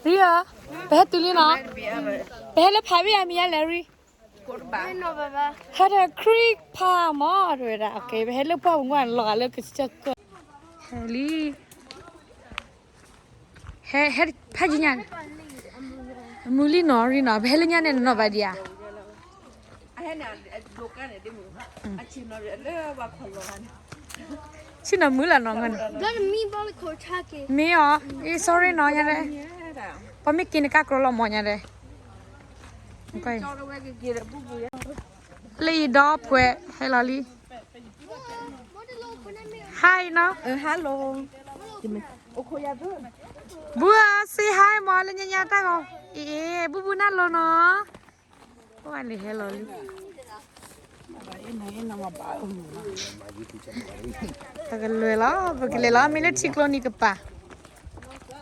ရံဧၢ, ပဟဲတုၤလံနီၤ, ပဟဲလၢဖးဘ့ၣ်အမံၤညါလဲၣ်ရံ, ဟဲဒီးခရံာ်ဖးမးတဝဲဒၣ်, ပဟဲလၢပှၢ်ပူၤမးလီၤဂာ်လၢကစၢၢ်ကၢၢ်, ဟဲလံ, ဟဲ ဟဲဖးယံၤညါ, မုၢ်လံနီၤရံနီၤ, ပဟဲလၢညါန့ၣ်နီၤဘၣ်ဒံးဧါ ဆ့ၣ်နီၤမုၢ်လၢနီၤ, မ့ၢ်အီၤ, အ့ sorry နီၤညါဒဲး, ပှၤမ့ၢ်က့ၤနကါကြိလီၤမးညါဒဲး, လၢအံၤဒီဖှဲးဟဲလီၤလံ, hi နီၤ, ဘူဧၢ say hi မးလၢညါညါတၢ်ဂီၤ, အ့ ဘူဘူနၢ်လိၤနီၤ ပှၤလဲၤဟဲလီၤလံ, ပကလဲၤလီၤ ပကလဲၤလီၤ မ့ၢ်လၢထံကျိနံၤကပၤ, အ့ ကျ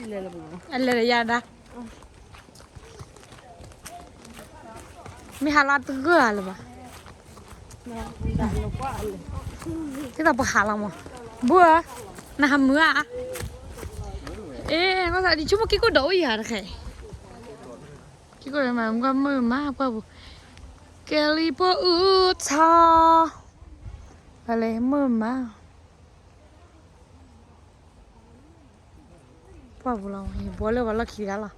ၢၤမး အလဲၤဒီးယၤဒၣ်, မ့ၢ်ဟးလီၤတဂၢၢ်ဧါလၢၤဘၣ်, ဒ်သိးပဟးလီၤမး, ဘူဧၢ, နဟးမုာ်ဧါ, အ့ ဆိကမိၣ်က့ၤကိၣ်ဒီးအိၣ်ယၤတခါအံၤ, က့ၤကိၣ်ဒီးမး မုၢ်မၢ်ပှၢ်ပူၤ, ကဲလံပိၢ်အူထီ, ပှၤလဲၤမုၢ်မၢ် ပှၢ်ပူၤလီၤ ယဘီလၢပှၤလီၢ်ခံတဂၤလီၤ,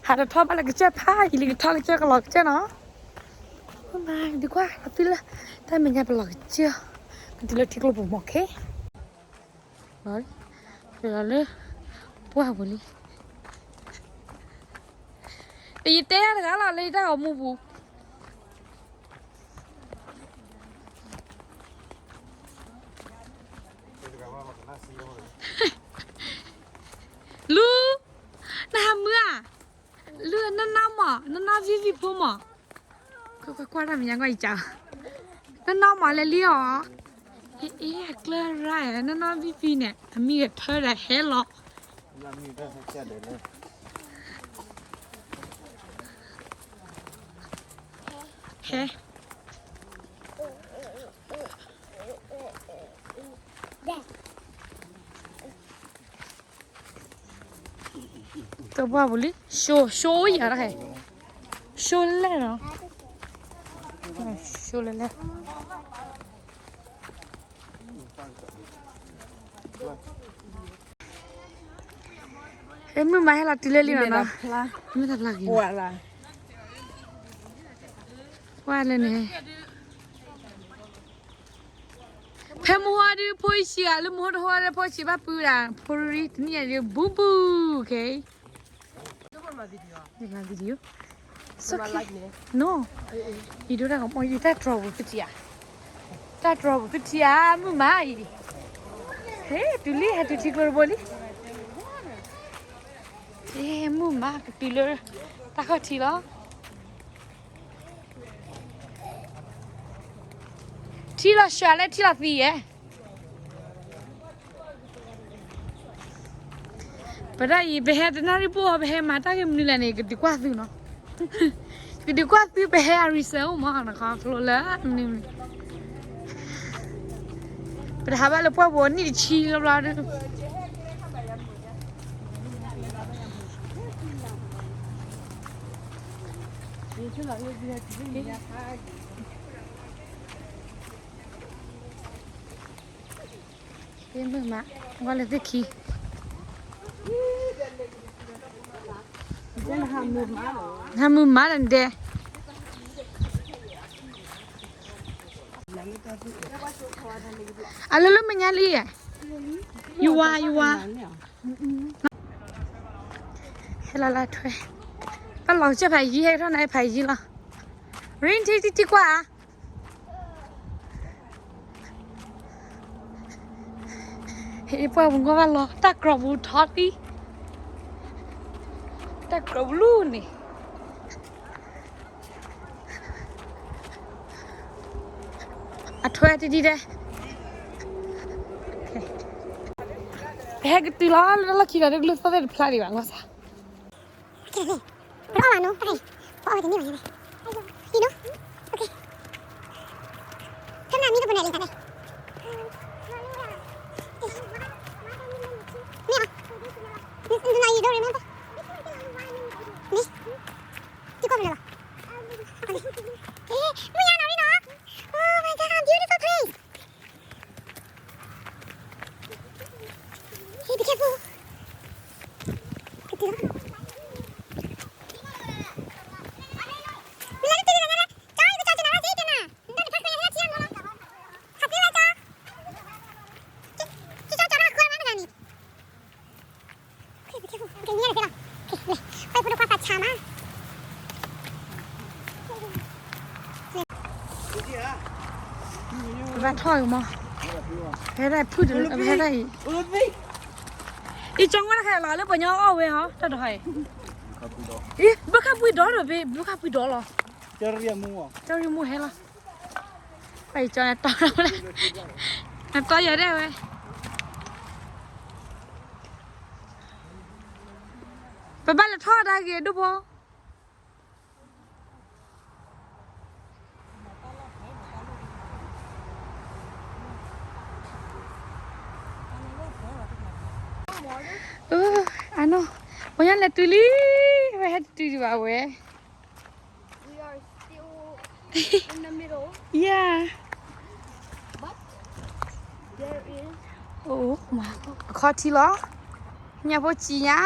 ဟးတထီၣ်ဘၣ်လၢကစၢၢ်ဖးယံၤလံ ကထီၣ်ကစၢၢ်ကလီၤကစၢၢ်နီၤ, မ့ၢ်ဒုးကွၢ်လီၤသုလၢ တၢ်မဲာ်ညါပလီၤကစၢၢ်, ကတုၤလၢထံကျိပူၤမီၤခ့ လီၤလံ, လီၤလၢ ပှၢ်ပူၤလံ, ယတဲတဂၤလီၤလၢယတၢ်ဂီၤမူပူၤ လူ, နဟးမုာ်ဧါ, လူနနီၢ်မး နနီၢ်ဝံၣ်ဝံၣ်ဖိမး, ကွၢ်ကွၢ်ကွၢ်တၢ်မဲာ်ညါကွၢ်ယကၢ်, နနီၢ်မးလဲၤလံအီၤ, အ့ အ့ အကျၢၤရၢ် နနီၢ်ဝံၣ်ဝံၣ်န့ၣ် အမံၤကထၢဒီးဟဲလီၤ ဟဲ တပှၢ်ပူၤလံ, ရှိ ရှိယၤတခါ, ရှိလဲၣ်နီၤ, ရှိလဲၣ်လဲၣ်, ဟဲမုၢ်မးဟဲလီၤတုၤလၢလံနီၤနီၤ, မ့ၢ်တၢ်ဖျါက့ၤ, ပှၢ်လၢန့ၣ် ဖဲမဟါဒုးဖိဆံးဧါ လၢမဟါတဟါလၢဖိဆံးဘၣ်ပုၢ်ဒၣ် ဖိရံတနံၣ်ညါဒုး ဘူးဘူး ခဲအံၤ video, no, အံၤဒိတၢ်ကမီၤ ယတၢ်တြီၤပူၤသုထံၣ်ဧါ, တၢ်တြီၤပူၤသုထံၣ်ဧါ မုၢ်မးအံၤ, ဟဲတုၤလံ ဟဲတုၤထံကျိတဘိလံ, မုၢ်မးကတုၤလၢ တၢ်ခီၣ်ထံးလီၤ. ထံလီၤစှၤလၢထံလီၤသံယဲၢ်, ပဒၣ်အံၤ ပဟဲတနၣ်ရံၣ်ဘိ ပဟဲမၤတၢ်ဂ့ၢ်မနုၤလဲၣ်န့ၣ် ကဒုးကွၢ်သုနီၤ, ကဒုးကွၢ်သု ပဟဲအရံစၢအိၣ်မး နခီဖျိလၢမနုၤမနုၤ, ပတဟးဘၣ်လၢပှၢ်ပူၤနံၣ်တဆံလီၤဘျီဒီး မုၢ်မး ဝဲလၢသ့ၣ်ခံ ဟးမုၢ်မးဒီးဒဲး, အလၢလၢမဲာ်ညါလံ, ယဝါ ယဝါ, ဟဲလီၤလၢထွဲ, ပလီၤကစၢၢ်ဖးယံၤ ဟဲကထီၣ်နၤဖးယံၤလီၤ. ရင်းထံထံထံကွၢ်ဧါ. ဟ့ၣ်ပှၤပူၤကီၢ်ဘၣ်လီၤ တၢ်ကြီပူၤထီသံ, တၢ်ကြီပူၤလံန့ၣ်, အထွဲတဒံဒဲး, ပဟဲကတုၤလီၤလၢလီၢ်ခံဒီး တကလုၢ်သီၣ်သ့ၣ်တဖျါဒံးဘၣ် လီၤစၢ်. ပအီၣ်မးနီၤ, ပအီၣ်ဝဲတန့ၢ်ဘၣ်ညါဘၣ်, ယနီၤ, ခဲမနၤမံတပနဲၣ်လံတၢ်န့ၣ်, မ့ၢ်အီၤ, နယဒိၣ်ရ့မ့ၢ်ဘၣ်, မ့ၢ်, တကီၢ်ပလဲၤဘၣ်, မ့ၢ်ယါနီၤရ့နီၤ, Oh my God, beautiful place. Hey, be careful. Be careful. ပဘၣ်ထီၣ်အံၤမး, ဟဲဒၣ်ဖုၣ်တလၢ ဟဲဒၣ်အံၤ, အံၤကၠီဝဲတခါလီၤ လၢပှၤညီအီၣ်ဝဲဟီ တၢ်တဟီအံၤ, အံၤ ဘုခၣ်ပှံၤဒီးဒီး ဘုခၣ်ပှံၤဒီးလီၤ, ကၠီရံမူဟဲလီၤ, ပှၤအံၤကၠီနတီၢ်, နတီၢ်ယၤဒၣ်ဝဲ, ပဘၣ်လဲၤထီၣ်ဒၣ်က့ၤဒိၣ်ဖိ အနီၢ်, ပှၤညီလဲၤတုၤလံ, ဝဲဟဲတတုၤဒံးဘၣ်ဝဲ, yeah, အခီၣ်ထံလီၤ, ညၣ်ဖိစံညါ,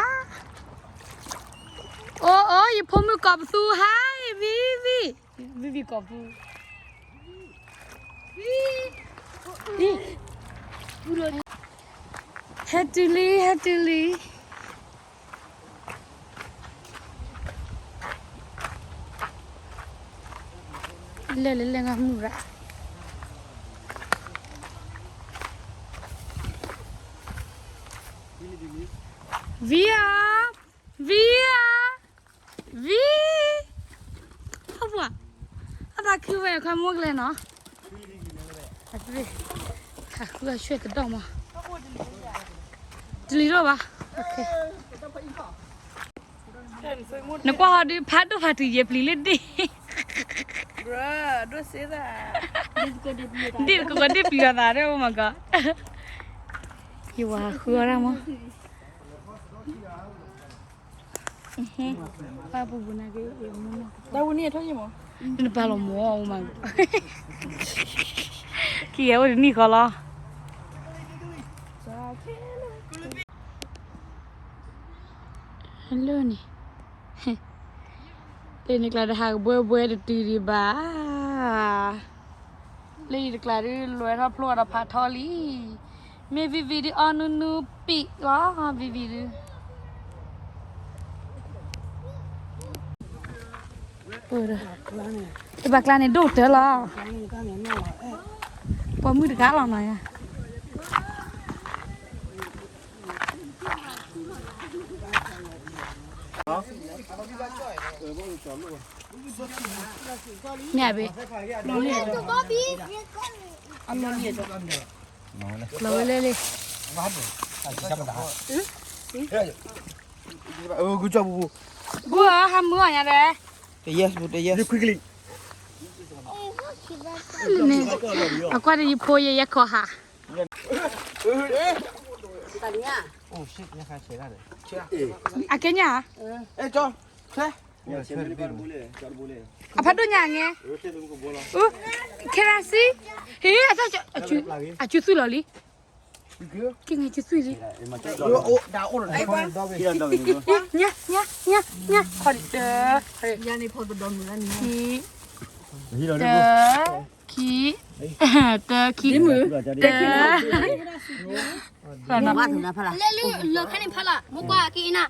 အိၣ်အိၣ် ယဖိမုၣ်ကိးပသူ hi, Vivi, Vivi ကိးပသူ, ဟဲတုၤလံ ဟဲတုၤလံ, လဲၤလဲၤလဲၤ ငါမုၢ်ရၣ်, Via, Via, Vi, ဟီၣ်ပှၤ, အသးခုဝဲခွဲမုၢ်ကလဲၤနီၤ, ဟးဃုအဆွဲတဒီမး, တလံၤထီၣ်ဘၣ်, နကွၢ်ဟီဒုး ဖးဒိၣ်ဖးထူယဲၢ်ပျံၤလၢဒ့ၣ်, ဒ့ၣ်တကီကီဒ့ၣ်ပျံၤအသးဒီး အိၣ်မးကီး, ယဝၤဃုအီၣ်ဒၣ်မး ပၢ်ပူၤပူၤနာ်က့, တၢ်ဝံၤန့ၣ်အထီၣ်ယံၤမး, နပၢ်လီၤမၢ်အီၤမး, ကယဲၢ်အိၣ်တနံၣ်ဃီလီၤ, လၢန့ၣ်, လၢန့ၣ်ကျါတဟးကဘှဲဘှဲတတုၤဒံးဘၣ် လၢယတကျါဒုး လဲၤထီၣ်ဖျိအီၤဒီးဖးထီလံ, မ့ၢ် Vivi ဒုး အီနူနူပံးလီၤ, Vivi ဒုး, တဘၣ်ကျါန့ၣ်ဒိၣ်တၢၢ်လီၤ, ပိာ်မုၣ်တဂၤလီၤနီၤယၤ, မ့ၢ်ဘၣ်, လီၤဝဲလဲၣ်လံ, ဘုဧၢ ဟးမုာ်အီၤညါဒီး, အကွၢ်ဒီးယဖိယဲယဲခီဟး, အကဲညါ, အဖးဒိၣ်ညါအငဲ, ခဲရၣ်စံ, ဟ့ၣ်, အစုသွံၣ်လီၤလံ, ကဲငဲစုသွံၣ်လံ, ညါ, ညါ, ညါ, ညါ, ခီဒံးတၢ, ခံ, တၢ, ခံ, တၢ, ခံ, တၢ, လၢလၢလၢဖဲန့ၣ်ဖးလၢ် မ့ၢ်ကွၢ်က့ၤအံၤနၤ,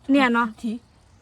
န့ၣ်နီၤ,